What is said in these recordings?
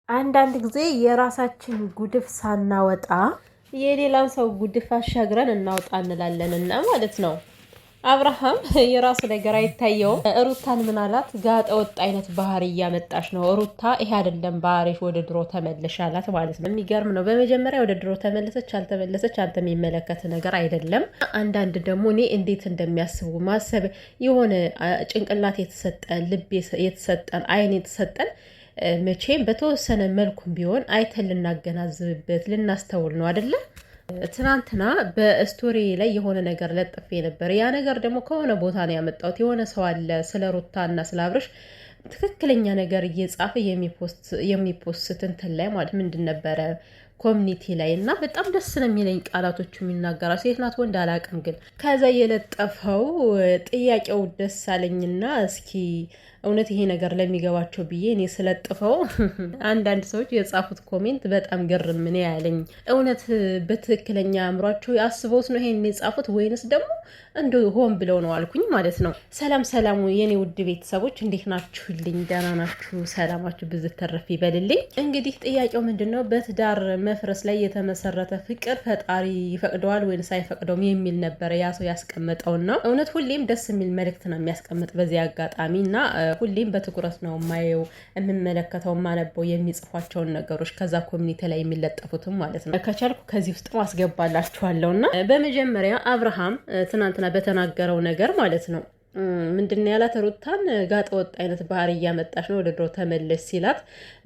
አንዳንድ ጊዜ የራሳችን ጉድፍ ሳናወጣ የሌላን ሰው ጉድፍ አሻግረን እናውጣ እንላለንና ማለት ነው። አብርሃም የራሱ ነገር አይታየውም። ሩታን ምን አላት? ጋጠ ወጥ አይነት ባህሪ እያመጣሽ ነው ሩታ፣ ይሄ አይደለም ባህሪሽ፣ ወደ ድሮ ተመለሽ አላት ማለት ነው። የሚገርም ነው። በመጀመሪያ ወደ ድሮ ተመለሰች አልተመለሰች አንተ የሚመለከት ነገር አይደለም። አንዳንድ ደግሞ እኔ እንዴት እንደሚያስቡ ማሰብ የሆነ ጭንቅላት የተሰጠን ልብ የተሰጠን አይን የተሰጠን መቼም በተወሰነ መልኩም ቢሆን አይተን ልናገናዝብበት ልናስተውል ነው አደለ? ትናንትና በ story ላይ የሆነ ነገር ለጥፌ ነበር። ያ ነገር ደግሞ ከሆነ ቦታ ነው ያመጣሁት። የሆነ ሰው አለ ስለ ሩታ እና ስለ አብርሽ ትክክለኛ ነገር እየጻፈ የሚ post እንትን ላይ ማለት ምንድን ነበረ community ላይ እና በጣም ደስ ነው የሚለኝ ቃላቶቹ የሚናገራል። ሴት ናት ወንድ አላቅም፣ ግን ከዛ የለጠፈው ጥያቄው ደስ አለኝና እስኪ እውነት ይሄ ነገር ለሚገባቸው ብዬ እኔ ስለጥፈው አንዳንድ ሰዎች የጻፉት comment በጣም ግርም ነው ያለኝ። እውነት በትክክለኛ አእምሯቸው አስበውት ነው ይሄን የጻፉት ወይንስ ደግሞ እንደ ሆን ብለው ነው አልኩኝ ማለት ነው። ሰላም ሰላሙ የኔ ውድ ቤተሰቦች እንዴት ናችሁልኝ? ደህና ናችሁ? ሰላማችሁ ብዝት ተረፍ ይበልልኝ። እንግዲህ ጥያቄው ምንድን ነው? በትዳር መፍረስ ላይ የተመሰረተ ፍቅር ፈጣሪ ይፈቅደዋል ወይንስ አይፈቅደውም የሚል ነበረ ያ ሰው ያስቀመጠውን ነው። እውነት ሁሌም ደስ የሚል መልእክት ነው የሚያስቀምጥ በዚህ አጋጣሚ እና ሁሌም በትኩረት ነው የማየው የምመለከተው የማነበው የሚጽፏቸውን ነገሮች ከዛ community ላይ የሚለጠፉትም ማለት ነው። ከቻልኩ ከዚህ ውስጥ አስገባላችኋለሁ እና በመጀመሪያ አብርሃም ትናንትና በተናገረው ነገር ማለት ነው ምንድን ነው ያላት? ሩታን ጋጠ ወጥ አይነት ባህሪ እያመጣች ነው፣ ወደ ድሮ ተመለስ ሲላት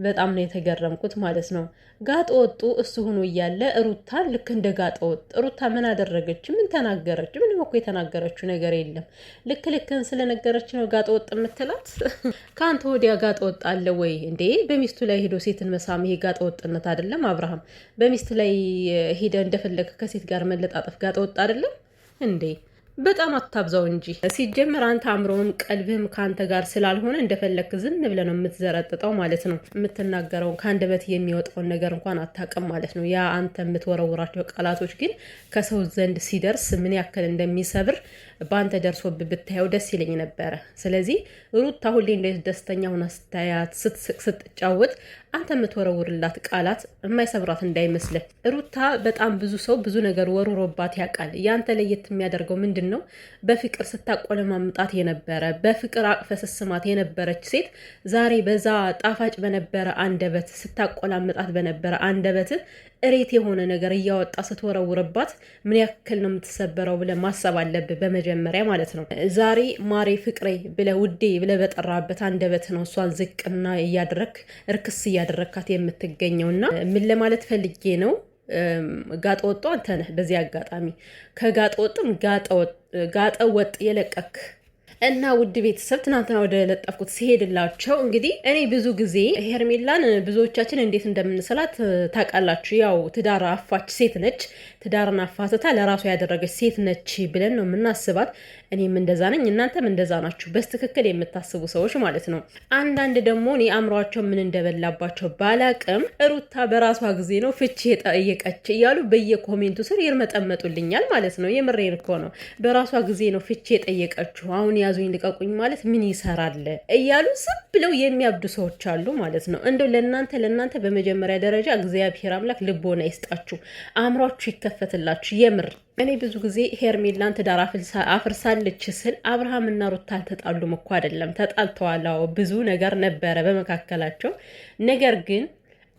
በጣም ነው የተገረምኩት ማለት ነው። ጋጠ ወጡ እሱ ሆኖ እያለ ሩታን ልክ እንደ ጋጠ ወጥ ሩታ ምን አደረገች? ምን ተናገረች? ምንም እኮ የተናገረችው ነገር የለም። ልክ ልክን ስለነገረች ነው ጋጠ ወጥ የምትላት። ከአንተ ወዲያ ጋጠ ወጥ አለ ወይ እንዴ? በሚስቱ ላይ ሄዶ ሴትን መሳም ይሄ ጋጠ ወጥነት አይደለም? አብርሃም በሚስት ላይ ሄደ እንደፈለገ ከሴት ጋር መለጣጠፍ ጋጠ ወጥ አይደለም እንዴ? በጣም አታብዛው እንጂ። ሲጀመር አንተ አእምሮህም ቀልብህም ከአንተ ጋር ስላልሆነ እንደፈለግክ ዝም ብለህ ነው የምትዘረጥጠው ማለት ነው። የምትናገረውን ከአንደበት የሚወጣውን ነገር እንኳን አታውቅም ማለት ነው። ያ አንተ የምትወረውራቸው ቃላቶች ግን ከሰው ዘንድ ሲደርስ ምን ያክል እንደሚሰብር በአንተ ደርሶብህ ብታየው ደስ ይለኝ ነበረ። ስለዚህ ሩታ ሁሌ እንዴት ደስተኛ ሆና ስታያት፣ ስትስቅ፣ ስትጫወት አንተ የምትወረውርላት ቃላት የማይሰብራት እንዳይመስልህ። ሩታ በጣም ብዙ ሰው ብዙ ነገር ወርውሮባት ያውቃል። ያንተ ለየት የሚያደርገው ምንድን ነው? በፍቅር ስታቆለማምጣት የነበረ በፍቅር አቅፈ ስስማት የነበረች ሴት ዛሬ በዛ ጣፋጭ በነበረ አንደበት ስታቆላምጣት በነበረ አንደበት እሬት የሆነ ነገር እያወጣ ስትወረውርባት ምን ያክል ነው የምትሰበረው ብለህ ማሰብ አለብህ፣ በመጀመሪያ ማለት ነው። ዛሬ ማሬ ፍቅሬ ብለህ ውዴ ብለህ በጠራበት አንደበት ነው እሷን ዝቅና እያደረክ እርክስ እያደረግካት የምትገኘው። እና ምን ለማለት ፈልጌ ነው፣ ጋጠ ወጡ አንተ ነህ። በዚህ አጋጣሚ ከጋጠ ወጥም ጋጠ ወጥ የለቀክ እና ውድ ቤተሰብ ትናንትና ወደ ለጠፍኩት ሲሄድላቸው እንግዲህ እኔ ብዙ ጊዜ ሄርሜላን ብዙዎቻችን እንዴት እንደምንስላት ታውቃላችሁ። ያው ትዳር አፋች ሴት ነች፣ ትዳርን አፋትታ ለራሷ ያደረገች ሴት ነች ብለን ነው የምናስባት። እኔም እንደዛ ነኝ፣ እናንተም እንደዛ ናችሁ፣ በስትክክል የምታስቡ ሰዎች ማለት ነው። አንዳንድ ደግሞ እኔ አእምሯቸው ምን እንደበላባቸው ባላቅም ሩታ በራሷ ጊዜ ነው ፍቺ የጠየቀች እያሉ በየ comment ኡ ስር ይርመጠመጡልኛል ማለት ነው። የምሬን እኮ ነው። በራሷ ጊዜ ነው ፍቺ የጠየቀችው አሁን ያዙኝ ልቀቁኝ ማለት ምን ይሰራል እያሉ ዝም ብለው የሚያብዱ ሰዎች አሉ ማለት ነው። እንደው ለእናንተ ለእናንተ በመጀመሪያ ደረጃ እግዚአብሔር አምላክ ልቦና ይስጣችሁ፣ አእምሯችሁ ይከፈትላችሁ። የምር እኔ ብዙ ጊዜ ሄርሜላን ትዳር አፍርሳለች ስል አብርሃምና ሩታ አልተጣሉም እኮ አይደለም፣ ተጣልተዋል። አዎ ብዙ ነገር ነበረ በመካከላቸው። ነገር ግን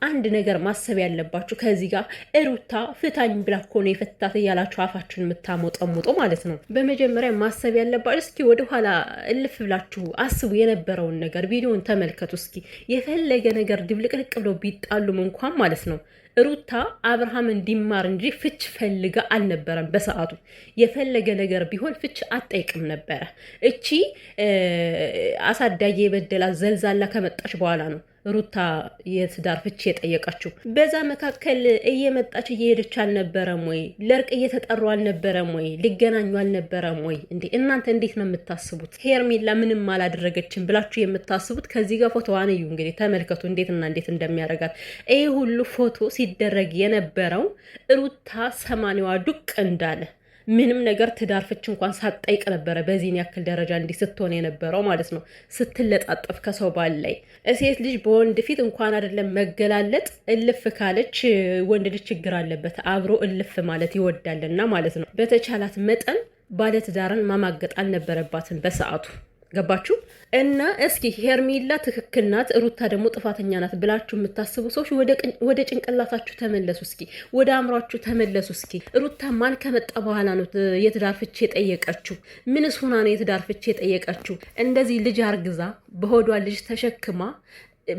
አንድ ነገር ማሰብ ያለባችሁ ከዚህ ጋር ሩታ ፍታኝ ብላ እኮ ነው የፈታት እያላችሁ አፋችሁን የምታሞጠሙጡ ማለት ነው። በመጀመሪያ ማሰብ ያለባችሁ እስኪ ወደኋላ እልፍ ብላችሁ አስቡ የነበረውን ነገር፣ ቪዲዮን ተመልከቱ እስኪ። የፈለገ ነገር ድብልቅልቅ ብለው ቢጣሉም እንኳን ማለት ነው ሩታ አብርሃም እንዲማር እንጂ ፍች ፈልጋ አልነበረም። በሰዓቱ የፈለገ ነገር ቢሆን ፍች አትጠይቅም ነበረ። እቺ አሳዳጊ የበደላት ዘልዛላ ከመጣች በኋላ ነው ሩታ የትዳር ፍቺ የጠየቀችው። በዛ መካከል እየመጣች እየሄደች አልነበረም ወይ? ለእርቅ እየተጠሩ አልነበረም ወይ? ሊገናኙ አልነበረም ወይ? እንዴ እናንተ እንዴት ነው የምታስቡት? ሄርሜላ ምንም አላደረገችም ብላችሁ የምታስቡት ከዚህ ጋር ፎቶዋን እዩ እንግዲህ ተመልከቱ፣ እንዴትና እንዴት እንደሚያደርጋት። ይህ ሁሉ ፎቶ ሲደረግ የነበረው ሩታ ሰማንያዋ ዱቅ እንዳለ ምንም ነገር ትዳር ፍች እንኳን ሳትጠይቅ ነበረ በዚህን ያክል ደረጃ እንዲህ ስትሆን የነበረው ማለት ነው። ስትለጣጠፍ ከሰው ባል ላይ ሴት ልጅ በወንድ ፊት እንኳን አይደለም መገላለጥ፣ እልፍ ካለች ወንድ ልጅ ችግር አለበት፣ አብሮ እልፍ ማለት ይወዳልና ማለት ነው። በተቻላት መጠን ባለትዳርን ማማገጥ አልነበረባትም በሰዓቱ። ገባችሁ? እና እስኪ ሄርሜላ ትክክል ናት፣ ሩታ ደግሞ ጥፋተኛ ናት ብላችሁ የምታስቡ ሰዎች ወደ ጭንቅላታችሁ ተመለሱ። እስኪ ወደ አእምሯችሁ ተመለሱ። እስኪ ሩታ ማን ከመጣ በኋላ ነው የትዳር ፍቺ የጠየቀችው? ምንስ ሆና ነው የትዳር ፍቺ የጠየቀችው? እንደዚህ ልጅ አርግዛ በሆዷ ልጅ ተሸክማ፣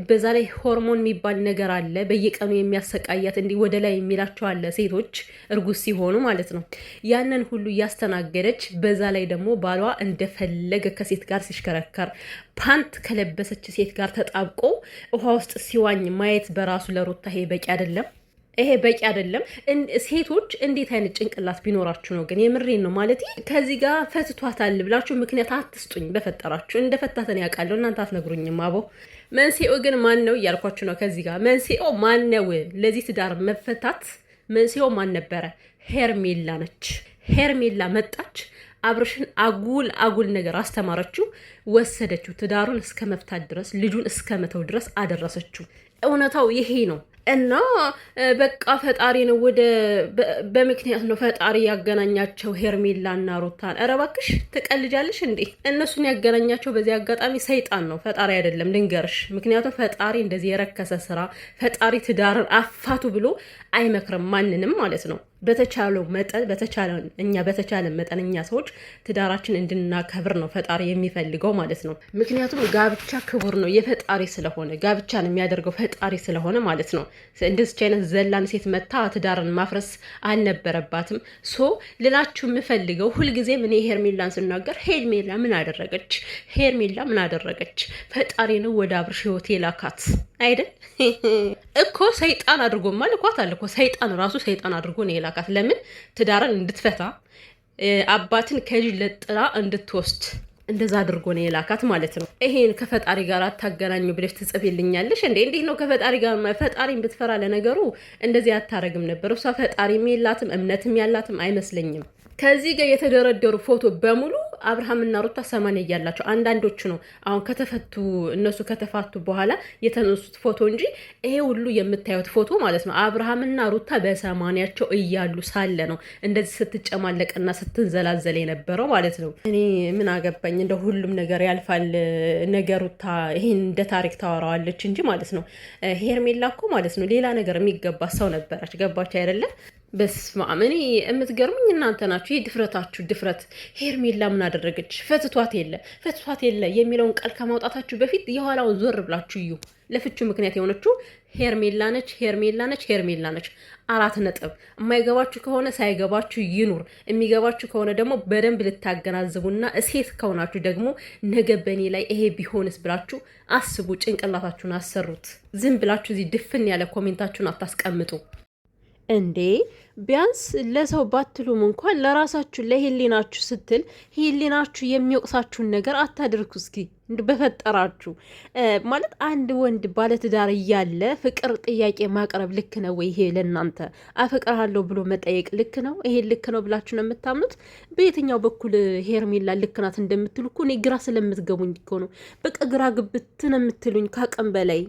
በዛ ላይ ሆርሞን የሚባል ነገር አለ፣ በየቀኑ የሚያሰቃያት እንዲህ ወደ ላይ የሚላቸው አለ፣ ሴቶች እርጉዝ ሲሆኑ ማለት ነው። ያንን ሁሉ እያስተናገደች በዛ ላይ ደግሞ ባሏ እንደፈለገ ከሴት ጋር ሲሽከረከር፣ ፓንት ከለበሰች ሴት ጋር ተጣብቆ ውሃ ውስጥ ሲዋኝ ማየት በራሱ ለሩታ ይሄ በቂ አይደለም። ይሄ በቂ አይደለም። ሴቶች እንዴት አይነት ጭንቅላት ቢኖራችሁ ነው ግን? የምሬን ነው ማለት ከዚህ ጋር ፈትቷታል ብላችሁ ምክንያት አትስጡኝ በፈጠራችሁ። እንደ ፈታተን ያውቃለሁ እናንተ አትነግሩኝም። አቦ መንስኤው ግን ማን ነው እያልኳችሁ ነው። ከዚህ ጋር መንስኤው ማን ነው? ለዚህ ትዳር መፈታት መንስኤው ማን ነበረ? ሄርሜላ ነች። ሄርሜላ መጣች፣ አብርሽን አጉል አጉል ነገር አስተማረችው፣ ወሰደችው። ትዳሩን እስከ መፍታት ድረስ፣ ልጁን እስከ መተው ድረስ አደረሰችው። እውነታው ይሄ ነው። እና በቃ ፈጣሪ ነው ወደ በምክንያት ነው ፈጣሪ ያገናኛቸው ሄርሜላና ሩታን። ኧረ እባክሽ ትቀልጃለሽ እንዴ? እነሱን ያገናኛቸው በዚህ አጋጣሚ ሰይጣን ነው ፈጣሪ አይደለም፣ ልንገርሽ። ምክንያቱም ፈጣሪ እንደዚህ የረከሰ ስራ፣ ፈጣሪ ትዳርን አፋቱ ብሎ አይመክርም ማንንም ማለት ነው። በተቻለው መጠን በተቻለ እኛ በተቻለ መጠን እኛ ሰዎች ትዳራችን እንድናከብር ነው ፈጣሪ የሚፈልገው ማለት ነው። ምክንያቱም ጋብቻ ክቡር ነው የፈጣሪ ስለሆነ፣ ጋብቻን የሚያደርገው ፈጣሪ ስለሆነ ማለት ነው። እንደዚች አይነት ዘላን ሴት መታ ትዳርን ማፍረስ አልነበረባትም። So ልላችሁ የምፈልገው ሁልጊዜም እኔ ሄርሜላን ስናገር ሄርሜላ ምን አደረገች? ሄርሜላ ምን አደረገች? ፈጣሪ ነው ወደ አብርሽ ህይወት የላካት አይደል እኮ። ሰይጣን አድርጎማ ልኳታል እኮ። ሰይጣን ራሱ ሰይጣን አድርጎ ነው የላካት። ለምን? ትዳርን እንድትፈታ፣ አባትን ከልጅ ለጥላ እንድትወስድ እንደዛ አድርጎ ነው የላካት ማለት ነው። ይሄን ከፈጣሪ ጋር አታገናኙ ብለሽ ትጽፊልኛለሽ እንዴ? እንዴት ነው ከፈጣሪ ጋር? ፈጣሪን ብትፈራ ለነገሩ እንደዚህ አታረግም ነበር። እሷ ፈጣሪም የላትም እምነትም ያላትም አይመስለኝም። ከዚህ ጋር የተደረደሩ ፎቶ በሙሉ አብርሃምና ሩታ ሰማንያ እያላቸው አንዳንዶቹ ነው አሁን ከተፈቱ፣ እነሱ ከተፋቱ በኋላ የተነሱት ፎቶ እንጂ ይሄ ሁሉ የምታዩት ፎቶ ማለት ነው አብርሃምና ሩታ በሰማንያቸው እያሉ ሳለ ነው እንደዚህ ስትጨማለቅና ስትንዘላዘል የነበረው ማለት ነው። እኔ ምን አገባኝ፣ እንደ ሁሉም ነገር ያልፋል። ነገ ሩታ ይሄን እንደ ታሪክ ታወራዋለች እንጂ ማለት ነው። ሄርሜላ እኮ ማለት ነው ሌላ ነገር የሚገባ ሰው ነበረች። ገባች አይደለም? በስመ አብ፣ እኔ የምትገርሙኝ እናንተ ናችሁ። ይህ ድፍረታችሁ ድፍረት። ሄርሜላ ምን አደረገች? ፈትቷት የለ ፈትቷት የለ የሚለውን ቃል ከማውጣታችሁ በፊት የኋላውን ዞር ብላችሁ እዩ። ለፍቹ ምክንያት የሆነችው ሄርሜላ ነች፣ ሄርሜላ ነች፣ ሄርሜላ ነች። አራት ነጥብ። የማይገባችሁ ከሆነ ሳይገባችሁ ይኑር። የሚገባችሁ ከሆነ ደግሞ በደንብ ልታገናዝቡና ሴት ከሆናችሁ ደግሞ ነገ በእኔ ላይ ይሄ ቢሆንስ ብላችሁ አስቡ። ጭንቅላታችሁን አሰሩት። ዝም ብላችሁ እዚህ ድፍን ያለ comment ኣችሁን አታስቀምጡ። እንዴ ቢያንስ ለሰው ባትሉም እንኳን ለራሳችሁ ለህሊናችሁ ስትል ህሊናችሁ የሚወቅሳችሁን ነገር አታድርጉ። እስኪ በፈጠራችሁ ማለት አንድ ወንድ ባለትዳር እያለ ፍቅር ጥያቄ ማቅረብ ልክ ነው ወይ? ይሄ ለእናንተ አፈቅርሃለሁ ብሎ መጠየቅ ልክ ነው? ይሄ ልክ ነው ብላችሁ ነው የምታምኑት? በየትኛው በኩል ሄርሜላ ልክ ናት እንደምትሉ እኮ እኔ ግራ ስለምትገቡኝ እኮ ነው። በቃ ግራ ግብት ነው የምትሉኝ ካቅም በላይ።